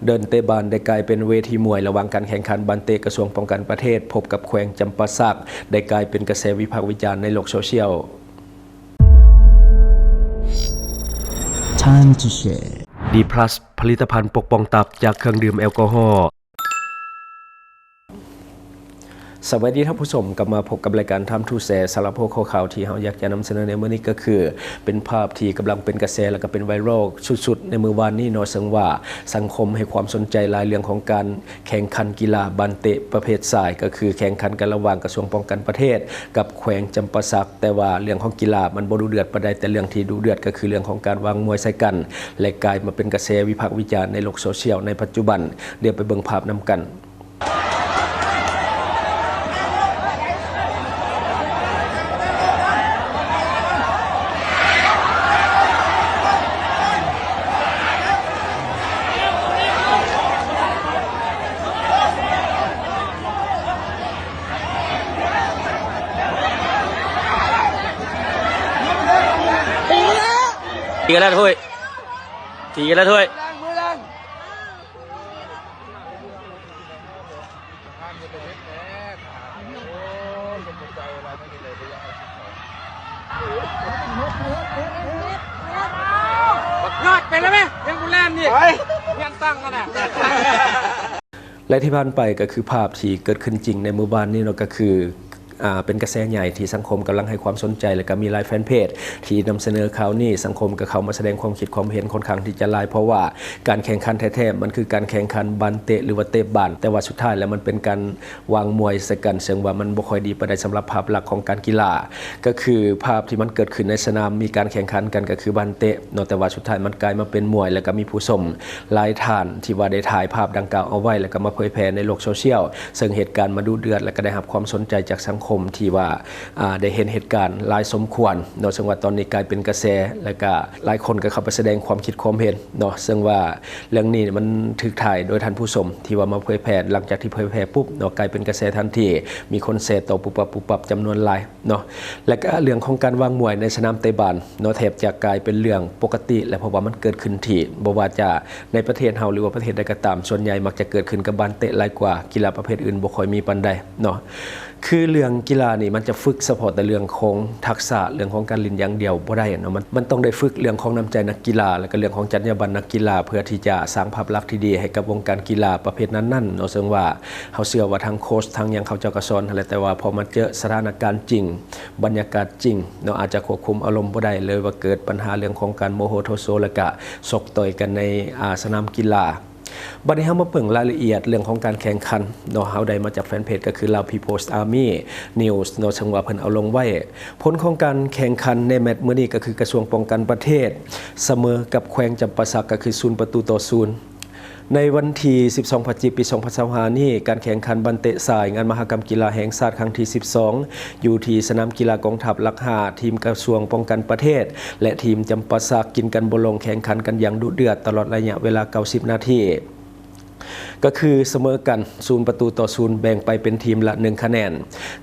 ເດີ່ນເຕະບານໄດ້ກາຍເປັນເວທີມວຍລະຫວ່າງການແຂ່ງຂັນບານເຕະກະຊວງປ້ອງກັນປະເທດພົບກັບແຂວງຈຳປາສັກ ໄດ້ກາຍເປັນກະແສວິພາກວິຈານໃນໂລກໂຊຊຽວ. Time to share. ດີພລັສ ຜະລິດຕະພັນປົກປ້ອງຕັບຈາກເຄື່ອງດື່ມແອລກໍຮໍ. ສະບາຍດີທ່ານຜູ້ຊົມ, ກັບມາພົບກັບລາຍການ Time to Share. ສຳລັບຫົວຂໍ້ຂ່າວທີ່ເຮົາຢາກຈະນຳສະເໜີໃນມື້ນີ້ກໍຄື ເປັນພາບທີ່ກຳລັງເປັນກະແສ ແລະ ກໍເປັນໄວຣັລສຸດໆໃນມື້ວານນີ້ເນາະ, ເຊິ່ງວ່າສັງຄົມໃຫ້ຄວາມສົນໃຈຫຼາຍເລື່ອງຂອງການແຂ່ງຂັນກິລາບານເຕະປະເພດຊາຍ, ກໍຄືແຂ່ງຂັນກັນລະຫວ່າງກະຊວງປ້ອງກັນປະເທດກັບແຂວງຈຳປາສັກ. ແຕ່ວ່າເລື່ອງຂອງກິລາມັນບໍ່ດຸເດືອດປານໃດ, ແຕ່ເລື່ອງທີ່ດຸເດືອດກໍຄືເລື່ອງຂອງການວາງມວຍໃສ່ກັນ ແລະ ກາຍມາເປັນກະແສວິພາກວິຈານໃນໂລກໂຊຊຽວໃນປັດຈຸບັນ. ດຽວໄປເບິ່ງພາບນຳກັນ. ຍອດໄປແລ້ວແມະ ຍັງບໍ່ແລ່ນອີກ ໄປ ຍັງຕັ້ງຫັ້ນນະ. ແລະ ທີ່ຜ່ານໄປກໍຄືພາບທີ່ເກີດຂຶ້ນຈິງໃນມື້ວານນີ້ເນາະ, ກໍຄື ອ່າ ເປັນກະແສໃຫຍ່ທີ່ສັງຄົມກຳລັງໃຫ້ຄວາມສົນໃຈ ແລະ ກໍມີຫຼາຍແຟນເພຈທີ່ນຳສະເໜີຂ່າວນີ້. ສັງຄົມກໍເຂົ້າມາສະແດງຄວາມຄິດຄວາມເຫັນຂ້ອນຂ້າງທີ່ຈະຫຼາຍ, ເພາະວ່າການແຂ່ງຂັນແທ້ໆ ມັນຄືການແຂ່ງຂັນບານເຕະ ຫຼືວ່າເຕະບານ, ແຕ່ວ່າສຸດທ້າຍແລ້ວມັນເປັນການ ວາງມວຍໃສ່ກັນ, ເຊິ່ງວ່າມັນບໍ່ຄ່ອຍດີປານໃດສຳລັບພາບລັກຂອງການກິລາ. ກໍຄືພາບທີ່ມັນເກີດຂຶ້ນໃນສະໜາມ ມີການແຂ່ງຂັນກັນກໍຄືບານເຕະເນາະ, ແຕ່ວ່າສຸດທ້າຍມັນກາຍມາເປັນມວຍ ແລ້ວກໍມີຜູ້ຊົມຫຼາຍທ່ານທີ່ວ່າໄດ້ຖ່າຍພາບດັ່ງກ່າວເອົາໄວ້ ແລ້ວກໍມາເຜີຍແຜ່ໃນໂລກໂຊຊຽວ, ເຊິ່ງເຫດການມັນດຸເດືອດ ແລ້ວກໍໄດ້ຮັບຄວາມສົນໃຈຈາກສັງຄົມທີ່ວ່າ ອ່າ ໄດ້ເຫັນເຫດການຫຼາຍສົມຄວນເນາະ, ເຊິ່ງວ່າຕອນນີ້ກາຍເປັນກະແສ ແລ້ວກໍຫຼາຍຄົນກໍເຂົ້າໄປສະແດງຄວາມຄິດຄວາມເຫັນເນາະ, ເຊິ່ງວ່າ ເລື່ອງນີ້ມັນຖືກຖ່າຍໂດຍທ່ານຜູ້ຊົມທີ່ວ່າມາເຜີຍແຜ່, ຫຼັງຈາກທີ່ເຜີຍແຜ່ປຸບເນາະ ກາຍເປັນກະແສທັນທີ, ມີຄົນແຊຕໍ່ປຸບປັບປຸບປັບຈຳນວນຫຼາຍເນາະ. ແລະກະເລື່ອງຂອງການວາງມວຍໃນສະໜາມເຕະບານເນາະ ແທບຈະກາຍເປັນເລື່ອງປົກກະຕິແລ້ວ, ເພາະວ່າມັນເກີດຂຶ້ນທີ່ ບໍ່ວ່າຈະໃນປະເທດເຮົາ ຫຼືວ່າປະເທດໃດກໍຕາມ, ສ່ວນໃຫຍ່ມັກຈະເກີດຂຶ້ນກັບບານເຕະຫຼາຍກວ່າ, ກິລາປະເພດອື່ນບໍ່ຄ່ອຍມີປານໃດເນາະ. ຄືເລື່ອງກິລານີ້ມັນຈະຝຶກສະເພາະແຕ່ເລື່ອງຂອງທັກສະ, ເລື່ອງຂອງການຫຼິ້ນຢ່າງດຽວບໍ່ໄດ້ເນາະ, ມັນ ມັນຕ້ອງໄດ້ຝຶກເລື່ອງຂອງນ້ຳໃຈນັກກິລາ ແລະກະເລື່ອງຂອງຈັນຍາບັນນັກກິລາ ເພື່ອທີ່ຈະສ້າງພາບລັກທີ່ດີໃຫ້ກັບວົງການກິລາປະເພດນັ້ນໆເນາະ, ເຊິ່ງວ່າເຮົາເຊື່ອວ່າທັງໂຄຊ ທັງຫຍັງເຂົາເຈົ້າກໍສອນຫັ້ນແຫຼະ, ແຕ່ວ່າພໍມາເຈີສະຖານະການຈິງ ບັນຍາກາດຈິງເນາະ ອາດຈະຄວບຄຸມອາລົມບໍ່ໄດ້ ເລີຍວ່າເກີດບັນຫາເລື່ອງຂອງການໂມໂຫໂທໂສ ແລະກະຊົກຕ່ອຍກັນໃນ ອາ ສະໜາມກິລາ. ບັດນີ້ເຮົາມາເບິ່ງລາຍລະອຽດເລື່ອງຂອງການແຂ່ງຂັນເນາະ, ເຮົາໄດ້ມາຈາກແຟນເພຈກໍຄື Lao People's Army News ເນາະ, ເຊິ່ງວ່າເພິ່ນເອົາລົງໄວ້. ຜົນຂອງການແຂ່ງຂັນໃນແມັດມື້ນີ້ກໍຄືກະຊວງປ້ອງກັນປະເທດສະເໝີກັບແຂວງຈຳປາສັກ ກໍຄືສູນປະຕູຕໍ່ສູນ. ໃນວັນທີສິບສອງ ພະຈິກ ປີສອງພັນຊາວຫ້ານີ້, ການແຂ່ງຂັນບານເຕະຊາຍງານມະຫະກຳກິລາແຫ່ງຊາດຄັ້ງທີສິບສອງ ຢູ່ທີ່ສະໜາມກິລາກອງທັບຫຼັກຫ້າ, ທີມກະຊວງປ້ອງກັນປະເທດ ແລະ ທີມຈຳປາສັກກິນກັນບໍ່ລົງ, ແຂ່ງຂັນກັນຢ່າງດຸເດືອດຕະຫຼອດໄລຍະເວລາເກົ້າສິບນາທີ. ກໍຄືສະເໝີກັນສູນປະຕູຕໍ່ສູນ, ແບ່ງໄປເປັນທີມລະໜຶ່ງຄະແນນ.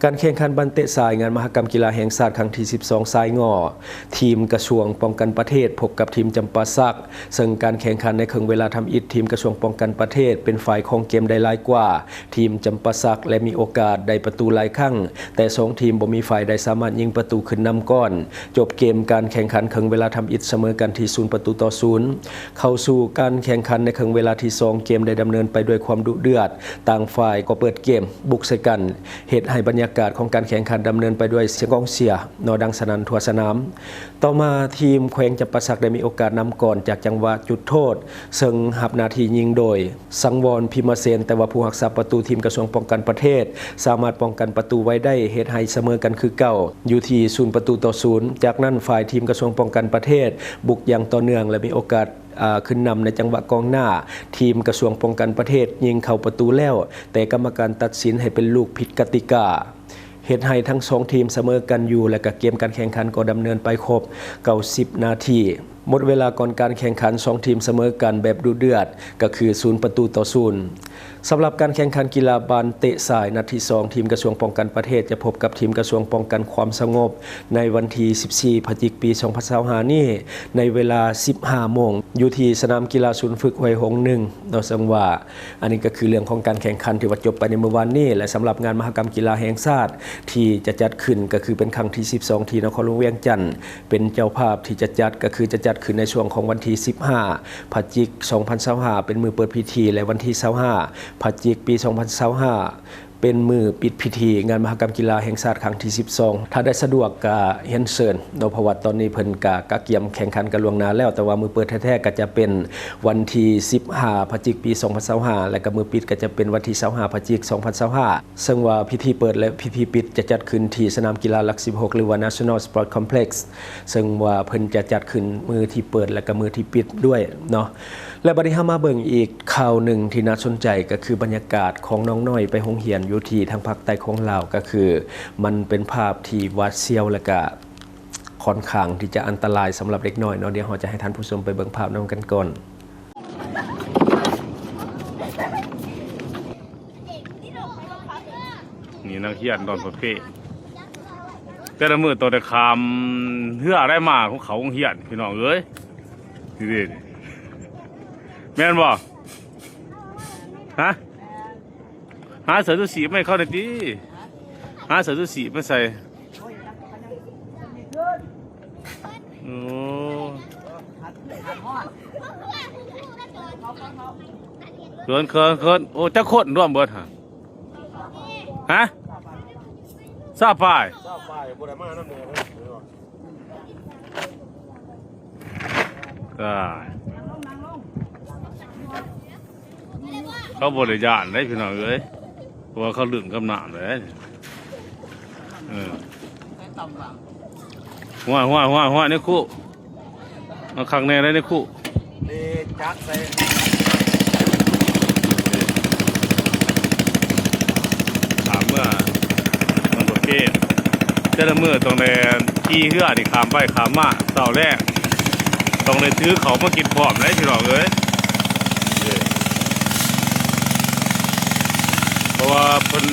ການແຂ່ງຂັນບານເຕະຊາຍງານມະຫະກຳກິລາແຫ່ງຊາດຄັ້ງທີສິບສອງ ຊາຍ ງ ທີມກະຊວງປ້ອງກັນປະເທດພົບກັບທີມຈຳປາສັກ, ເຊິ່ງການແຂ່ງຂັນໃນເຄິ່ງເວລາທຳອິດ ທີມກະຊວງປ້ອງກັນປະເທດເປັນຝ່າຍຄອງເກມໄດ້ຫຼາຍກວ່າ ທີມຈຳປາສັກ ແລະ ມີໂອກາດໄດ້ປະຕູຫຼາຍຄັ້ງ, ແຕ່ສອງທີມບໍ່ມີຝ່າຍໃດສາມາດຍິງປະຕູຂຶ້ນນຳກ່ອນ. ຈົບເກມການແຂ່ງຂັນເຄິ່ງເວລາທຳອິດສະເໝີກັນທີ່ສູນປະຕູຕໍ່ສູນ. ເຂົ້າສູ່ການແຂ່ງຂັນໃນເຄິ່ງເວລາທີສອງ, ເກມໄດ້ດຳເນີນໄປດ້ວຍຄວາມດຸເດືອດ, ຕ່າງຝ່າຍກໍເປີດເກມບຸກໃສ່ກັນ, ເຮັດໃຫ້ບັນຍາກາດຂອງການແຂ່ງຂັນດຳເນີນໄປດ້ວຍສຽງກອງເຊຍເນາະ ດັງສະໜັ່ນທົ່ວສະໜາມ. ຕໍ່ມາ, ທີມແຂວງຈຳປາສັກໄດ້ມີໂອກາດນຳກ່ອນຈາກຈັງຫວະຈຸດໂທດ, ເຊິ່ງຮັບໜ້າທີ່ຍິງໂດຍ ສັງວອນ ພິມມະເສນ, ແຕ່ວ່າຜູ້ຮັກສາປະຕູທີມກະຊວງປ້ອງກັນປະເທດສາມາດປ້ອງກັນປະຕູໄວ້ໄດ້, ເຮັດໃຫ້ສະເໝີກັນຄືເກົ່າ ຢູ່ທີ່ສູນປະຕູຕໍ່ສູນ. ຈາກນັ້ນ, ຝ່າຍທີມກະຊວງປ້ອງກັນປະເທດບຸກຢ່າງຕໍ່ເນື່ອງ ແລະ ມີໂອກາດ ອາ ຂຶ້ນນຳໃນຈັງຫວະກອງໜ້າທີມກະຊວງປ້ອງກັນປະເທດຍິງເຂົ້າປະຕູແລ້ວ, ແຕ່ກຳມະການຕັດສິນໃຫ້ເປັນລູກຜິດກະຕິກາ, ເຮັດໃຫ້ທັງສອງທີມສະເໝີກັນຢູ່ ແລະ ກະເກມການແຂ່ງຂັນກໍດຳເນີນໄປຄົບເກົ້າສິບນາທີ. ໝົດເວລາກ່ອນການແຂ່ງຂັນ ສອງທີມສະເໝີກັນແບບດຸເດືອດ ກໍຄື ສູນປະຕູຕໍ່ ສູນ. ສຳລັບການແຂ່ງຂັນກິລາບານເຕະຊາຍນັດທີສອງ ທີມກະຊວງປ້ອງກັນປະເທດຈະພົບກັບທີມກະຊວງປ້ອງກັນຄວາມສະຫງົບ ໃນວັນທີສິບສີ່ ພະຈິກ ປີສອງພັນຊາວຫ້ານີ້ ໃນເວລາສິບຫ້າໂມງ ຢູ່ທີ່ສະໜາມກິລາສູນຝຶກຫ້ວຍຫົງໜຶ່ງເນາະ. ເຊິ່ງວ່າອັນນີ້ກໍຄືເລື່ອງຂອງການແຂ່ງຂັນທີ່ວ່າຈົບໄປໃນມື້ວານນີ້ ແລະ ສຳລັບງານມະຫະກຳກິລາແຫ່ງຊາດທີ່ຈະຈັດຂຶ້ນ ກໍຄືເປັນຄັ້ງທີສິບສອງ ທີ່ນະຄອນຫຼວງວຽງຈັນ ເປັນເຈົ້າພາບທີ່ຈະຈັດ ກໍຄືຈະຈັດຂຶ້ນໃນຊ່ວງຂອງວັນທີສິບຫ້າ ພະຈິກ ສອງພັນຊາວຫ້າ ເປັນມື້ເປີດພິທີ ແລະ ວັນທີຊາວຫ້າ ພະຈິກ ປີສອງພັນຊາວຫ້າ ເປັນມື້ປິດພິທີງານມະຫະກຳກິລາແຫ່ງຊາດຄັ້ງທີສິບສອງ. ຖ້າໃດສະດວກກໍຮຽນເຊີນເນາະ ເພາະວ່າຕອນນີ້ເພິ່ນກໍກະກຽມແຂ່ງຂັນກັນລ່ວງໜ້າແລ້ວ, ແຕ່ວ່າມື້ເປີດແທ້ໆກໍຈະເປັນວັນທີສິບຫ້າ ພະຈິກ ປີສອງພັນຊາວຫ້າ ແລະ ກໍມື້ປິດກໍຈະເປັນວັນທີຊາວຫ້າ ພະຈິກ ສອງພັນຊາວຫ້າ. ເຊິ່ງວ່າພິທີເປີດ ແລະ ພິທີປິດຈະຈັດຂຶ້ນທີ່ສະໜາມກິລາຫຼັກສິບຫົກ ຫຼືວ່າ National Sport Complex ເຊິ່ງວ່າເພິ່ນຈະຈັດຂຶ້ນມື້ທີ່ເປີດ ແລະ ກໍມື້ທີ່ປິດດ້ວຍເນາະ. ແລະ ບັດນີ້ເຮົາມາເບິ່ງອີກຂ່າວໜຶ່ງທີ່ໜ້າສົນໃຈ ກໍຄືບັນຍາກາດຂອງນ້ອງນ້ອຍໄປໂຮງຮຽນຢູ່ທີ່ທາງພາກໃຕ້ຂອງລາວ ກໍຄືມັນເປັນພາບທີ່ຫວາດສຽວ ແລະ ກະຂ້ອນຂ້າງທີ່ຈະອັນຕະລາຍສຳລັບເດັກນ້ອຍເນາະ. ດຽວເຮົາຈະໃຫ້ທ່ານຜູ້ຊົມໄປເບິ່ງພາບນຳກັນກ່ອນ. ນີ້ນັກຮຽນດອນປະເພດ ແຕ່ລະມື້ຕ້ອງໄດ້ຂ້າມເຮືອໄດ້ມາ ເຂົ້າໂຮງຮຽນ ພີ່ນ້ອງເອີຍ. ນີ້ເດ້ ແມ່ນບໍ່? ຮະ? ຫາເສື້ອຊູຊີບມາໃຫ້ເຂົາແດ່ຕິ ຫາເສື້ອຊູຊີບມາໃສ່. ໂອ້ ເຂີນ ເຂີນ ເຂີນ. ໂອ້ ຈັກຄົນລວມເບິດຫັ້ນ? ຮະ? ຊາວປາຍ ຊາວປາຍ ບໍ່ໄດ້ມານຳເດີ. ຕາຍ ເຂົາບໍ່ໄດ້ຢ້ານເດ້ ພີ່ນ້ອງເອີຍ ເພາະວ່າເຂົາລຶ້ງກັບນ້ຳເດ້. ເອີ ຫ້ວຍໆໆໆ ໃນຄຸ ເອົາຄັກແນ່ເດ້ໃນຄຸ. ເດຈັກໃສ່ ຂ້າມເມືອ ມັນບໍ່ເກ ແຕ່ລະມື້ຕ້ອງໄດ້ຂີ່ເຮືອນີ້ຂ້າມໄປຂ້າມມາ ເຊົ້າແລງ ຕ້ອງໄດ້ຖືເຂົ້າມາກິນພ້ອມເດ້ ພີ່ນ້ອງເອີຍ. ເພາະວ່າເພິ່ນ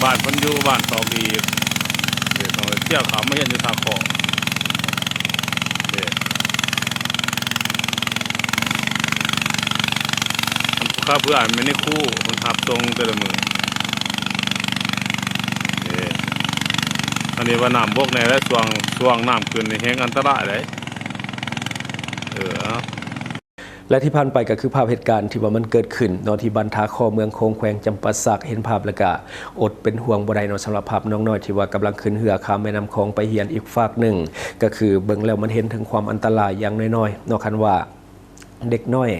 ບ້ານເພິ່ນຢູ່ບ້ານຕອກອີບ ເດ້ ຕ້ອງໄດ້ທ່ຽວຂ້າມມາຮຽນຢູ່ທ່າເຄາະ ເດ້. ມັນບໍ່ຄັບເພື່ອນ ແມ່ນໃນຄູ ມັນຮັບສົ່ງແຕ່ລະມື້ ເດ້. ອັນນີ້ວ່ານ້ຳບົກແນ່ແຫຼະ ຊ່ວງ ຊ່ວງນ້ຳຂຶ້ນນີ້ແຮງອັນຕະລາຍເດ້. ເອີ ເອົາ ແລະ ທີ່ຜ່ານໄປກໍຄືພາບເຫດການທີ່ວ່າມັນເກີດຂຶ້ນເນາະ ທີ່ບ້ານທ່າຄໍ ເມືອງໂຂງ ແຂວງຈຳປາສັກ. ເຫັນພາບແລ້ວກະອົດເປັນຫ່ວງບໍ່ໄດ້ເນາະ ສຳລັບພາບນ້ອງນ້ອຍທີ່ວ່າກຳລັງຂຶ້ນເຮືອຂ້າມແມ່ນ້ຳຂອງໄປຮຽນອີກຟາກໜຶ່ງ. ກໍຄືເບິ່ງແລ້ວມັນເຫັນເຖິງຄວາມອັນຕະລາຍຢ່າງນ້ອຍໆເນາະ ຄັນວ່າເດັກນ້ອຍ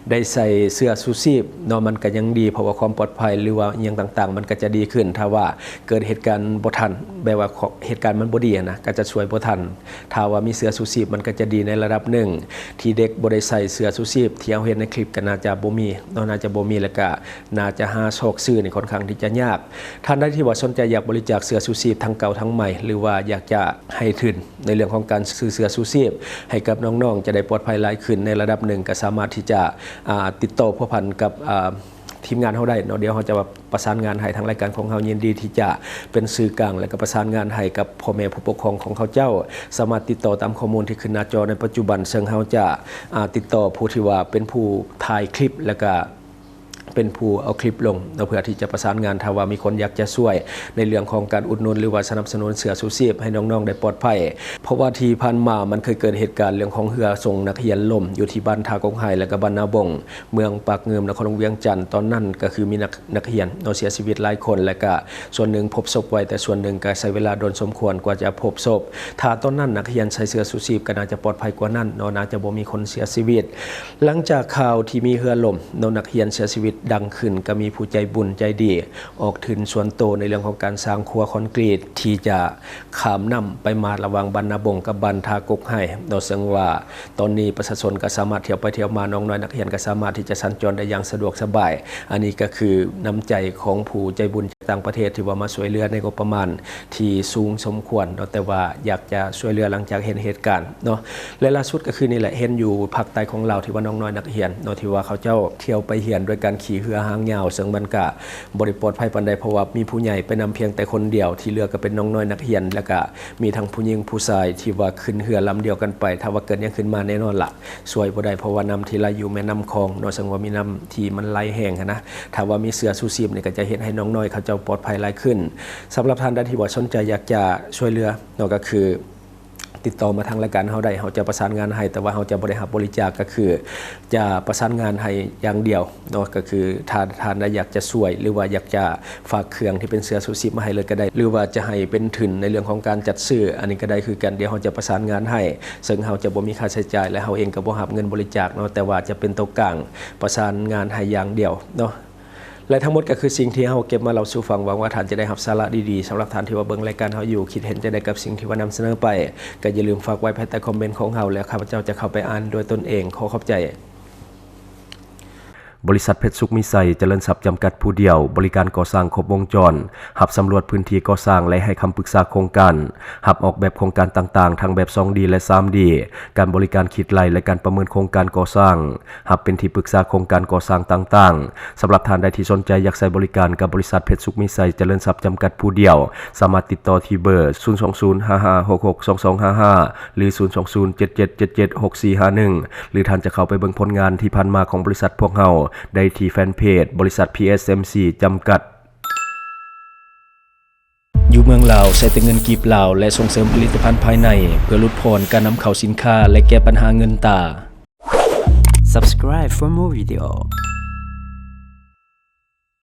ໄດ້ໃສ່ເສື້ອຊູຊີບເນາະ ມັນກໍຍັງດີ ເພາະວ່າຄວາມປອດໄພ ຫຼືວ່າອີ່ຫຍັງຕ່າງໆ ມັນກໍຈະດີຂຶ້ນ. ຖ້າວ່າເກີດເຫດການບໍ່ທັນ ແບບວ່າເຫດການມັນບໍ່ດີຫັ້ນນະ ກໍຈະຊ່ວຍບໍ່ທັນ. ຖ້າວ່າມີເສື້ອຊູຊີບ ມັນກໍຈະດີໃນລະດັບໜຶ່ງ. ທີ່ເດັກບໍ່ໄດ້ໃສ່ເສື້ອຊູຊີບ ທີ່ເຮົາເຫັນໃນຄລິບກໍໜ້າຈະບໍ່ມີເນາະ ໜ້າຈະບໍ່ມີ ແລ້ວກະໜ້າຈະຫາຊອກຊື້ນີ້ຄ່ອນຂ້າງທີ່ຈະຍາກ. ທ່ານໃດທີ່ວ່າສົນໃຈຢາກບໍລິຈາກເສື້ອຊູຊີບທັງເກົ່າທັງໃໝ່ ຫຼືວ່າຢາກຈະໃຫ້ທຶນໃນເລື່ອງຂອງການຊື້ເສື້ອຊູຊີບໃຫ້ກັບນ້ອງໆ ຈະໄດ້ປອດໄພຫຼາຍຂຶ້ນໃນລະດັບໜຶ່ງ ກໍສາມາດທີ່ຈະ ອ່າ ຕິດຕໍ່ພົວພັນກັບ ອ່າ ທີມງານເຮົາໄດ້ເນາະ. ດຽວເຮົາຈະປະສານງານໃຫ້ ທາງລາຍການຂອງເຮົາຍິນດີທີ່ຈະເປັນສື່ກາງ ແລະ ກໍປະສານງານໃຫ້ກັບພໍ່ແມ່ຜູ້ປົກຄອງຂອງເຂົາເຈົ້າ ສາມາດຕິດຕໍ່ຕາມຂໍ້ມູນທີ່ຂຶ້ນໜ້າຈໍໃນປັດຈຸບັນ. ເຊິ່ງເຮົາຈະ ອ່າ ຕິດຕໍ່ຜູ້ທີ່ວ່າເປັນຜູ້ຖ່າຍຄລິບ ແລ້ວກະເປັນຜູ້ເອົາຄລິບລົງເນາະ ເພື່ອທີ່ຈະປະສານງານ ຖ້າວ່າມີຄົນຢາກຈະຊ່ວຍໃນເລື່ອງຂອງການອຸດໜູນ ຫຼືວ່າສະໜັບສະໜູນເສື້ອຊູຊີບໃຫ້ນ້ອງໆໄດ້ປອດໄພ. ເພາະວ່າທີ່ຜ່ານມາມັນເຄີຍເກີດເຫດການເລື່ອງຂອງເຮືອສົ່ງນັກຮຽນລົ້ມ ຢູ່ທີ່ບ້ານທ່າກົກໄຮ ແລະ ກໍບ້ານນາບົງ ເມືອງປາກງື່ມ ນະຄອນຫຼວງວຽງຈັນ. ຕອນນັ້ນກໍຄືມີນັກ ນັກຮຽນເນາະ ເສຍຊີວິດຫຼາຍຄົນ ແລະກະສ່ວນໜຶ່ງພົບສົບໄວ ແຕ່ສ່ວນໜຶ່ງກະໃຊ້ເວລາດົນສົມຄວນກວ່າຈະພົບສົບ. ຖ້າຕອນນັ້ນນັກຮຽນໃສ່ເສື້ອຊູຊີບ ກະໜ້າຈະປອດໄພກວ່ານັ້ນເນາະ ໜ້າຈະບໍ່ມີຄົນເສຍຊີວິດ. ຫຼັງຈາກຂ່າວທີ່ມີເຮືອລົ້ມເນາະ ນັກຮຽນເສຍຊີວິດດັງຂຶ້ນ ກະມີຜູ້ໃຈບຸນໃຈດີອອກທຶນສ່ວນໂຕໃນເລື່ອງຂອງການສ້າງຂົວຄອນກຣີດ ທີ່ຈະຂ້າມນ້ຳໄປມາລະຫວ່າງບ້ານນາບົງກັບບ້ານທ່າກົກໄຮເນາະ. ເຊິ່ງວ່າຕອນນີ້ປະຊາຊົນກະສາມາດທ່ຽວໄປທ່ຽວມາ, ນ້ອງນ້ອຍນັກຮຽນກະສາມາດທີ່ຈະສັນຈອນໄດ້ຢ່າງສະດວກສະບາຍ. ອັນນີ້ກະຄືນ້ຳໃຈຂອງຜູ້ໃຈບຸນ ຕ່າງປະເທດທີ່ວ່າມາຊ່ວຍເຫຼືອໃນງົບປະມານທີ່ສູງສົມຄວນເນາະ, ແຕ່ວ່າຢາກຈະຊ່ວຍເຫຼືອຫຼັງຈາກເຫັນເຫດການເນາະ. ແລະ ລ່າສຸດກໍຄືນີ້ແຫຼະ ເຫັນຢູ່ພາກໃຕ້ຂອງລາວທີ່ວ່ານ້ອງນ້ອຍນັກຮຽນເນາະ ທີ່ວ່າເຂົາເຈົ້າທ່ຽວໄປຮຽນໂດຍການຂີ່ເຮືອຫາງຍາວ, ເຊິ່ງມັນກະບໍ່ໄດ້ປອດໄພປານໃດ ເພາະວ່າມີຜູ້ໃຫຍ່ໄປນຳພຽງແຕ່ຄົນດຽວ, ທີ່ເຫຼືອກໍເປັນນ້ອງນ້ອຍນັກຮຽນ ແລ້ວກະມີທັງຜູ້ຍິງຜູ້ຊາຍທີ່ວ່າຂຶ້ນເຮືອລຳດຽວກັນໄປ. ຖ້າວ່າເກີດຫຍັງຂຶ້ນມາ ແນ່ນອນລະ ຊ່ວຍບໍ່ໄດ້ ເພາະວ່ານ້ຳທີ່ໄຫຼຢູ່ແມ່ນ້ຳຂອງເນາະ, ເຊິ່ງວ່າມີນ້ຳທີ່ມັນໄຫຼແຮງຫັ້ນນະ. ຖ້າວ່າມີເສື້ອຊູຊີບນີ້ ກໍຈະເຮັດໃຫ້ນ້ອງນ້ອຍເຂົາເຈົ້າປອດໄພຫຼາຍຂຶ້ນ. ສຳລັບທ່ານໃດທີ່ວ່າສົນໃຈຢາກຈະຊ່ວຍເຫຼືອເນາະ ກໍຄືຕິດຕໍ່ມາທາງລາຍການເຮົາໄດ້, ເຮົາຈະປະສານງານໃຫ້, ແຕ່ວ່າເຮົາຈະບໍ່ໄດ້ຮັບບໍລິຈາກ, ກໍຄືຈະປະສານງານໃຫ້ຢ່າງດຽວເນາະ. ກໍຄືຖ້າທ່ານໃດຢາກຈະຊ່ວຍ ຫຼືວ່າຢາກຈະ ຝາກເຄື່ອງທີ່ເປັນເສື້ອຊູຊີບມາໃຫ້ເລີຍກໍໄດ້ ຫຼືວ່າຈະໃຫ້ເປັນທຶນໃນເລື່ອງຂອງການຈັດຊື້ ອັນນີ້ກໍໄດ້ຄືກັນ. ດຽວເຮົາຈະປະສານງານໃຫ້, ເຊິ່ງເຮົາຈະບໍ່ມີຄ່າໃຊ້ຈ່າຍ ແລະ ເຮົາເອງກໍບໍ່ຮັບເງິນບໍລິຈາກເນາະ, ແຕ່ວ່າຈະເປັນຕົວກາງປະສານງານໃຫ້ຢ່າງດຽວເນາະ. ແລະ ທັງໝົດກໍຄືສິ່ງທີ່ເຮົາເກັບມາເລົ່າສູ່ຟັງ. ຫວັງວ່າທ່ານຈະໄດ້ຮັບສາລະດີໆ. ສຳລັບທ່ານທີ່ວ່າເບິ່ງລາຍການເຮົາຢູ່, ຄິດເຫັນຈັ່ງໃດກັບສິ່ງທີ່ວ່ານຳສະເໜີໄປ, ກໍຢ່າລືມຝາກໄວ້ພາຍໃຕ້ຄອມເມັນຂອງເຮົາ ແລ້ວຂ້າພະເຈົ້າຈະເຂົ້າໄປອ່ານດ້ວຍຕົນເອງ. ຂໍຂອບໃຈ. ບໍລິສັດເພັດສຸກມີໄຊຈະເລີນຊັບຈຳກັດຜູ້ດຽວ, ບໍລິການກໍ່ສ້າງຄົບວົງຈອນ, ຮັບສຳຫຼວດພື້ນທີ່ກໍ່ສ້າງ ແລະ ໃຫ້ຄຳປຶກສາໂຄງການ, ຮັບອອກແບບໂຄງການຕ່າງໆ ທັງແບບ ສອງດີ ແລະ ສາມດີ, ການບໍລິການຄິດໄລ່ ແລະ ການປະເມີນໂຄງການກໍ່ສ້າງ, ຮັບເປັນທີ່ປຶກສາໂຄງການກໍ່ສ້າງຕ່າງໆ. ສຳລັບທ່ານໃດທີ່ສົນໃຈຢາກໃຊ້ບໍລິການກັບບໍລິສັດເພັດສຸກມີໄຊຈະເລີນຊັບຈຳກັດຜູ້ດຽວ, ສາມາດຕິດຕໍ່ທີ່ເບີ ສູນສອງສູນ ຫ້າຫ້າຫົກຫົກ ສອງສອງຫ້າຫ້າ ຫຼື ສູນສອງສູນ ເຈັດເຈັດເຈັດເຈັດ ຫົກສີ່ຫ້າໜຶ່ງ ຫຼື ທ່ານຈະເຂົ້າໄປເບິ່ງຜົນງານທີ່ຜ່ານມາຂອງບໍລິສັດພວກເຮົາໄດ້ທີ່ແຟນເພຈ ບໍລິສັດ ພີເອສເອັມຊີ ຈຳກັດ. ຢູ່ເມືອງລາວ ໃຊ້ແຕ່ເງິນກີບລາວ ແລະ ສົ່ງເສີມຜະລິດຕະພັນພາຍໃນ ເພື່ອຫຼຸດຜ່ອນການນຳເຂົ້າສິນຄ້າ ແລະ ແກ້ບັນຫາເງິນຕາ. Subscribe for more video.